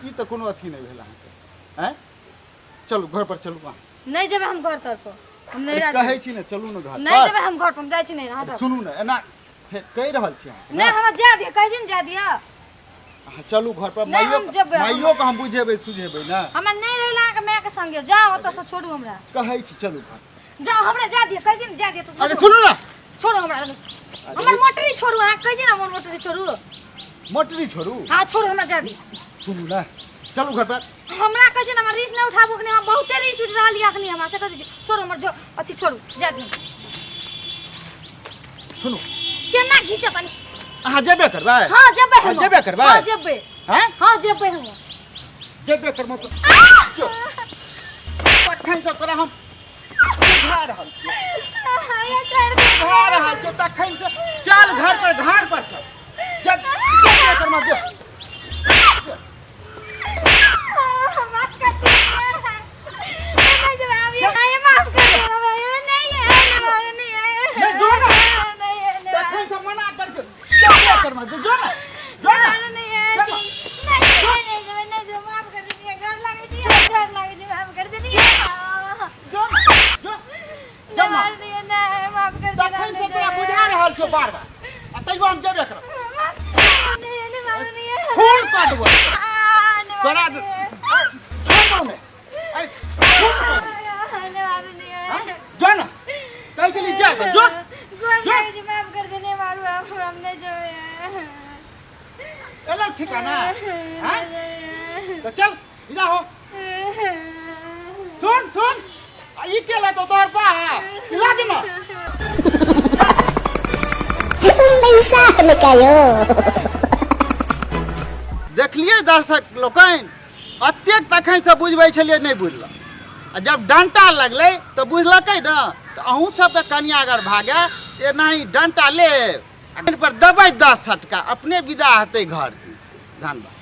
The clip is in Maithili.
ई तऽ कोनो अथी नहि भेल अहाँके आँय चलू घर पर चलू अहाँ नहि जेबै हम घर तर पर हम अरे नैहरा कहै छी ने चलू ने घर नहि पर जेबै हम घर पर हम जाइ छी नैहरा अरे हटब सुनू ने एना फेर कहि रहल छी अहाँके नहि ने हमरा जाय दिअ कहै छी ने जाय दिअ अहाँ चलू घर पर नहि, माइयो हम जेबै, हम- माइयो के हम बुझेबै सुझेबै ने हमरा नहि रहला अहाँके मायके संगे जाउ ओतऽसँ छोड़ू हमरा कहै छी चलू घर जाउ हमरा जाय दिअ कहै छी ने जाय दिअ तऽ अरे सुनू ने छोड़ू हमरा हमर मोटरी छोड़ू अहाँ कहै छी ने हमर मोटरी छोड़ू मोटरी छोड़ू हाँ छोड़ू हमरा जाय दिअ सुनू ने चलू घर पर हमरा कहै छै ने हमरा रिस नहि उठाबू अखनी हम बहुते रिस उठि रहल यऽ अखनी हमरा से कहै छी छोड़ू हमर जो अथी छोड़ू जाय दिअ सुनू केना घीचत तनी अहाँ जेबे करबै हाँ जेबै अहाँ हम जेबे करबै हाँ जेबै हैं हाँ जेबै हम जेबे करबै तऽ क्यों तखन से तोरा हम बुझा रहल छियौ बुझा रहल छियौ तखन से चल घर पर घर पर चल जब जेबे करबै जो तखन से मना कर के जेबे करबै जो जो ना जो ना जो ना जो जो ना तखन से तोरा बुझा रहल छियौ बार बार आ तैयो हम जेबे करब खून कऽ देबो तोरा छोड़ ने ऐ, खून कऽ देबो। हाँ? जो ना कहै छली जा तऽ जो एलौ ठिकाना हाँ? तऽ चल इधर हो सुन सुन आ ई के लेतो तोहर बा इलाज ना पैसा लेकायो देखलिए दर्शक लोकनि अतेक तखन से बुझबै छलियै नहि बुझलक आ जब डंटा लगलै तऽ बुझलकै ने तऽ अहूँ सबके कनिया अगर भागे तऽ एनाही डंटा लेब आ पर देबै 10 सटका अपने विदा हेतै घर दिस। धन्यवाद।